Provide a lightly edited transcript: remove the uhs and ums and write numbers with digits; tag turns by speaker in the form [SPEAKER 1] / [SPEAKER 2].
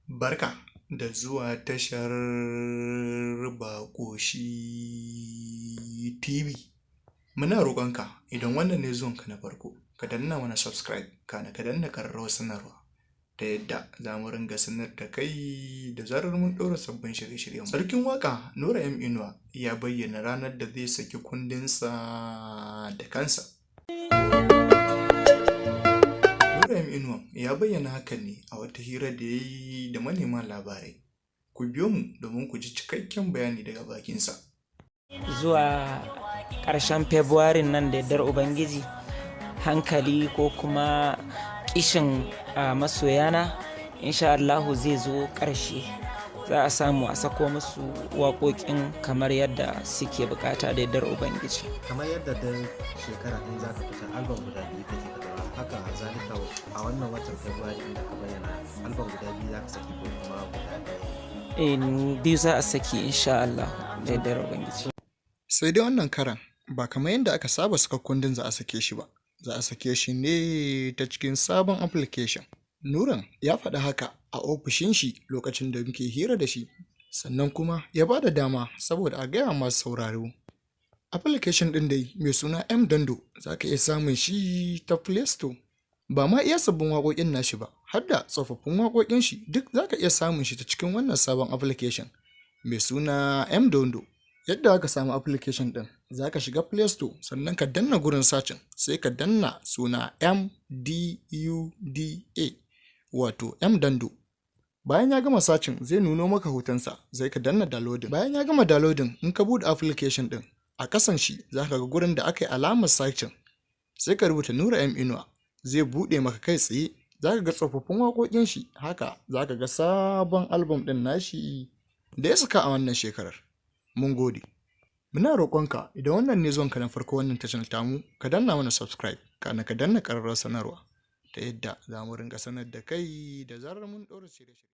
[SPEAKER 1] Barka da zuwa tashar Baƙoshi TV. Muna roƙonka, idan wannan ne zuwanka na farko, ka danna mana subscribe, kana ka danna ƙararrawar sanarwa ta yadda za mu ringa sanar da kai da zarar mun ɗora sabbin shirye-shiryen. Sarkin Waƙa Nura M Inuwa ya bayyana ranar da zai saki kundinsa da kansa. Nura M Inuwa ya bayyana hakan ne a wata hira da ya yi da manema labarai. Ku biyo mu domin ku ji cikakken bayani daga bakinsa.
[SPEAKER 2] Zuwa ƙarshen February nan, da yardar Ubangiji, hankali ko kuma kishin masoyana insha Allahu zai zo ƙarshe. Za a samu a sako musu waƙoƙin kamar yadda suke bukata, da yardar Ubangiji.
[SPEAKER 3] Kamar yadda da shekara in za ka fita, album guda biyu kake fitarwa, haka zalika a wannan watan February inda ka bayyana album guda biyu za ka saki ko kuma guda ɗaya?
[SPEAKER 2] Eh, biyu za a saki insha Allah, da yardar Ubangiji.
[SPEAKER 1] Sai dai wannan karan ba kamar yadda aka saba saka kundin za a sake shi ba, za a sake shi ne ta cikin sabon application. Nuran ya faɗi haka a ofishin shi lokacin da muke hira da shi, sannan kuma ya ba da dama saboda a gaya masu sauraro. Application ɗin dai mai suna M Dando za ka iya samun shi ta Play Store. Ba ma iya sabbin waƙoƙin nashi ba, har da tsofaffin waƙoƙin shi duk za ka iya samun shi ta cikin wannan sabon application mai suna M Dando. Yadda aka samu application ɗin, za ka shiga Play Store, sannan ka danna gurin searching, sai ka danna suna MDUDA, wato M Dando. Bayan ya gama searching, zai nuno maka hotonsa, sai ka danna downloading. Bayan ya gama downloading, in ka buɗe application ɗin, a ƙasan shi za ka ga gurin da aka yi alamar searching, sai ka rubuta Nura M Inuwa, zai buɗe maka kai tsaye. Za ka ga tsofaffin waƙoƙin shi, haka za ka ga sabon album ɗin nashi da ya saka a wannan shekarar. Mun gode. Muna roƙonka, idan wannan ne zuwanka na farko wannan tashar tamu, ka danna mana subscribe, kana ka danna ƙararrawar sanarwa ta yadda za mu ringa sanar da kai da zarar mun ɗora shirye-shirye.